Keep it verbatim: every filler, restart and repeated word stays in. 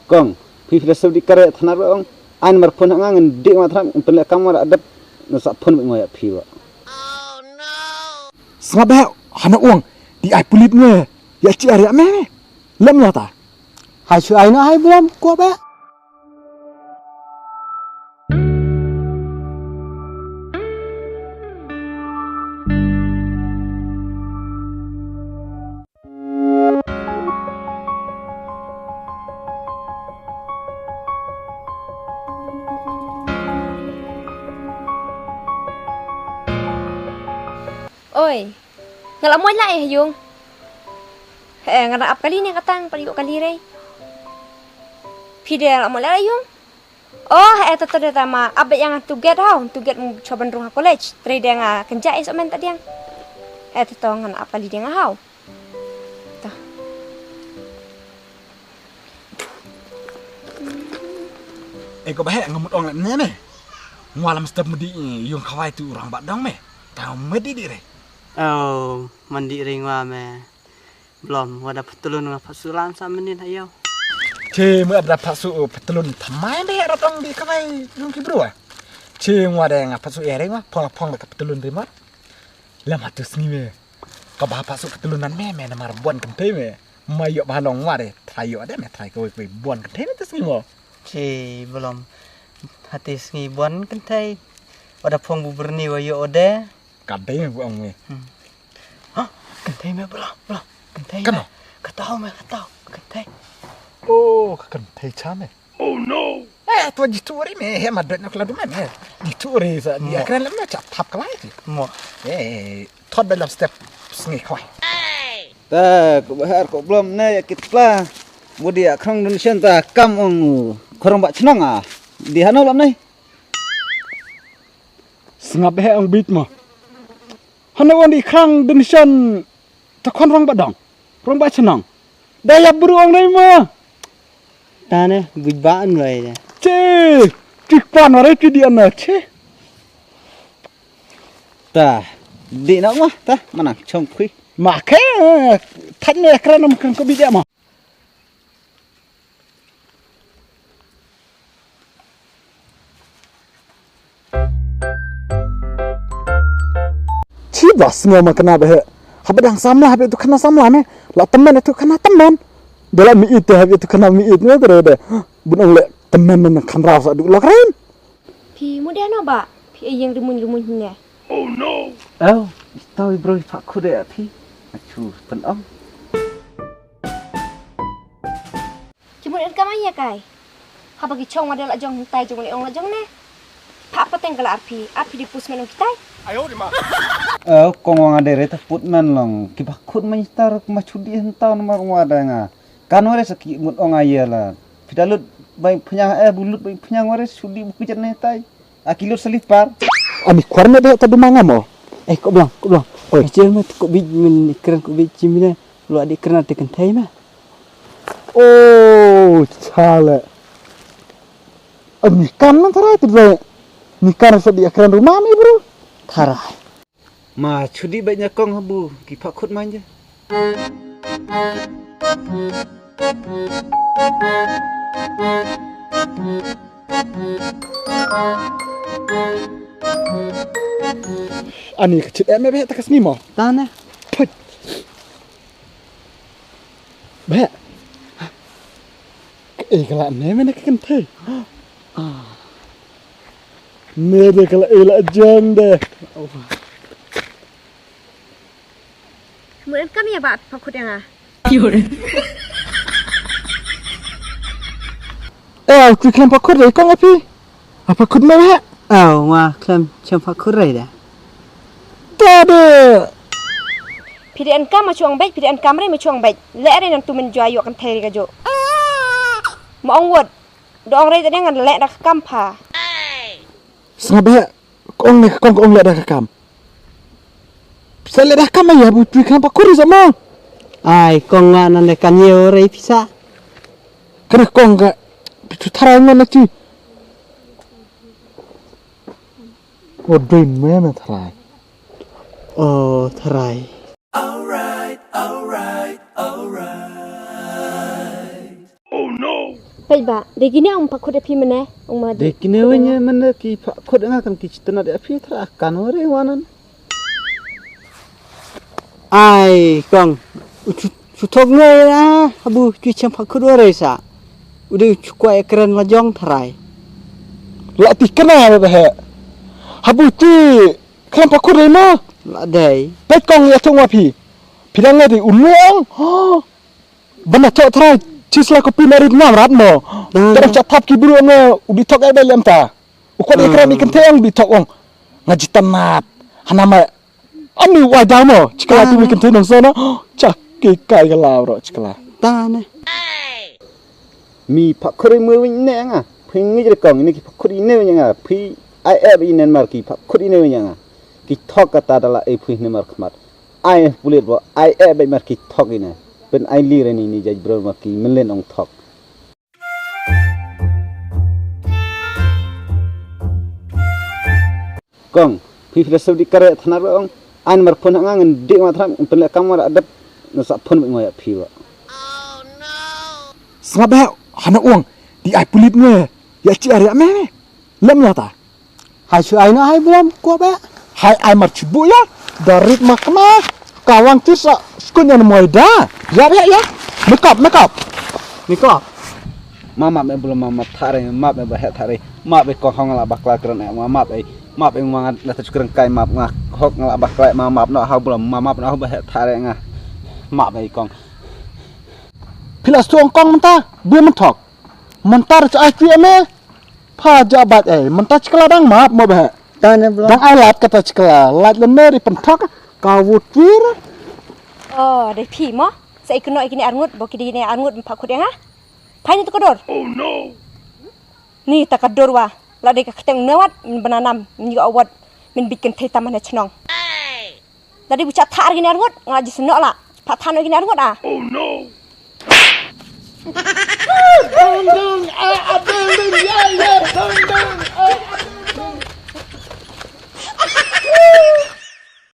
Kong, phi phi da sep di kare thana ro ong. Ai namar phone ha nga ngan di ma thana pynleh kam ma da dep. Na sa phone ma nga ïa phi wa. Sngap beh, hana ong. Di ai pulit nge. Ïa chi ar ïa me. Lem la ta. Hai shu ai no hai blam ko beh. Oi, nga la moit la eh yung. Eh, nga dang ap kali ne katang, pali kali rei. Phi de la moit la yung. Oh, eh, to to de tama, ap beh ïa nga tu get hau, tu get mu choban rung ha college. Trei de nga kenja is omen ta diang. Eh, to to ngan ap kali de nga hau. Ta. Eh, ko bahek ngemut ong ne ne. Ngwa lam step medi yung khawai tu orang bak dong me. Tau medi di re. Oh, mandi ring wa me. Blom, wa da petelun nga phasu lam sa menin ayo. Che, mu da phasu petelun thamai be rat ong di khawai yung ki bro. Che, ngwa de nga phasu ering wa, phong phong de ka petelun ri ma. Lam hatu sngi me. Ka ba phasu petelun nan me, me namar buan kentei me. Ma ïoh ba long wa de, trai ïoh de me, trai kawai kawai buan kentei me tu sngi mo. Che, belum. Hati sngi buan kentei. Wa da phong bu berni wa ïoh de. Ka dei me bu ong me. Hmm. Ha? Kentei me belum, belum. Kentei me. Kano? Katau me, katau. Kentei. Oh, ka kentei cha me. Oh no. Eh, to jitu ri me, he ma dot nok la du me me. Jitu ri sa, dia kren lem me cha thap kalai ji. Mo. Eh, thot be lam step sngi khwai. Ta, ko bahar ko blom ne ya kitla. Mudi ya krong dun shen ta kam ong. Korong ba chnong a. Di hano lam ne. Sngap he ong bit mo. Hano wan di krong dun shen. Ta khon rong ba dong. Rong ba chnong. Da ya bru ong ne mo. Ta ne, buj ba an wai ne. Che. Tik pan ware ti di an che. Ta, di na ma, ta, manang chong khui. Ma ke, thaj ne kra nam kan ko bi dia ma. Chi ba sngew ma kana ba he. Haba dang samla haba tu kana samla me. La temen tu kana temen. Dala mi it haba tu kana mi it ne dere de. Bun ong le temen ne kan raw sa du lok ren. Phi mut ïa no ba? Phi ïeng rimuñ rimuñ ne. Oh no. Oh, tau i bro i phah khut ïa phi. Achu pynong. Ki mut enkam ïa kai. Haba ki chong wa de la jong tai jong ne ong la jong ne. Phah pateng ka la arphi, arphi di pus men ong kitai. Oh, kong wa nga de re ta put men long. Ki phah khut ma ngi tar ma chudi hentau namar wa da nga. Kan ware sa ki mut ong a ïa la. Phi da lut bai phnyang eh bu lut bai phnyang ware sudi bu kujan ne tai. A ki lut slipper. Ani kwar ne de ta duma ngam o. Eh, ko blang, ko blang. Oi. Ka jel me ko bi men kren ko bi chimine. Lu adi kren ati kentai me. Oh, chale. Ani kan na tara tu de. Ni kan sa di kren rumah ni bro. Tara. Ma chudi bad nyakong habu ki phah khut manja. Ani ka chit em be ta ka sngi mo. Ta ne. Phut. Be. Ka ei ka la ne me ne ka kynthei. Ah. Me de ka la ei la jong de. Mut em kam ïa ba pha khut ïa nga. Eh, tu khlem pha khut de kong api. Apa khut me ha? Aw, nga khlem chem pha khut re da. Ta de. Phi de enkam ma chuang bek, phi de enkam re ma chuang bek. Le re nan tu men jua yok kan theri ka jo. Ma ong wot. Do ong re ta de ngan le da kam pha. Sngap he. Kong ne kong kong le da kam. Sa le da kam ya bu tu kan pa kuri sama. Ai kong nga nan le kan ye re pisa. Kana kong ka. Pitu tara ngon na tu. O doi me me tharai. O tharai. Alright, alright, alright. Oh no. Peit ba, dei kine ong phakhut ïa phi mynne, ong ma dei. Dei kine wei ne mynne ki phakhut nga kam ki chitanat ïa phi tra kan wari wanan. Ai, kong, u chu, chu thok ngai na, habu chu chem phakhut wari sa. U dei u chu kwai kren la jong tharai. La ti kena ba he. Habu ti khlem phakhut dei mo. La dei. Peit kong ïa thung wa phi. Phi dang ngai dei u long. Ban na thok tharai, chi sla ko phi na rit nam rat mo. Dang. Tadam cha thap ki bru ong u di thok ai bai lem ta. U kwat ikra mi kynthei ong di thok ong. Nga jitan nat. Hana ma. Ami wai dang mo. Chikala tu mi kynthei nong sono. Cha ki kai ka la ro chikala. Ta ne. Mi phakhuri mui win ne nga. Phi ngi jere kong ini ki phakhuri ne win nga. Phi ai e bi nen mar ki phakhuri ne win nga. Ki thok kata dala e phi ne mar khmat. Ai pulit bo, ai e beit mar ki thok ine. Pen ai li reni ni jaj bro mar ki menlen ong thok. Kong, phi phi da sudi kare thana ro ong. Ai mar phone nga ngan dik ma thram pen le kam mar adep na sa phone ngoya phi wa. Sngap ba hana ong di ai pulit nge ya chi are me. Lem la ta. Hai shu ai na hai blam ko ba. Hai ai mar chibu ya. Darit makma. Kawang tis skun yan moy da. Ya ba ya. Makeup makeup. Makeup. Mama me blam mama thare map me ba he thare. Map e ko hong la bakla kren e map e. Map e ma la ta chukren kai map nga. Hok nga la bakla map no ha blam map no ha ba he thare nga. Map e kong. Pilas tu ong kong menta. Bu mentok. Menta ra cha ai tu me. Pha ja bat ei, mynta chikla dang map mo ba. Tane bla. Dang ai lad kata chikla, lad le meri pynthok ka wut wir. Oh, dei phi mo. Sa ikno ikni arngut, bo kidi ne arngut pha khut yang ha. Phai ni to ka dor. Oh no. Ni ta ka dor wa. La dei ka kteng nawat, min bananam, min ga awat, min bikin thei taman ha chnong. Tadi bucha thar gini arngut, nga ji senok la. Pat than gini arngut ah. Oh no.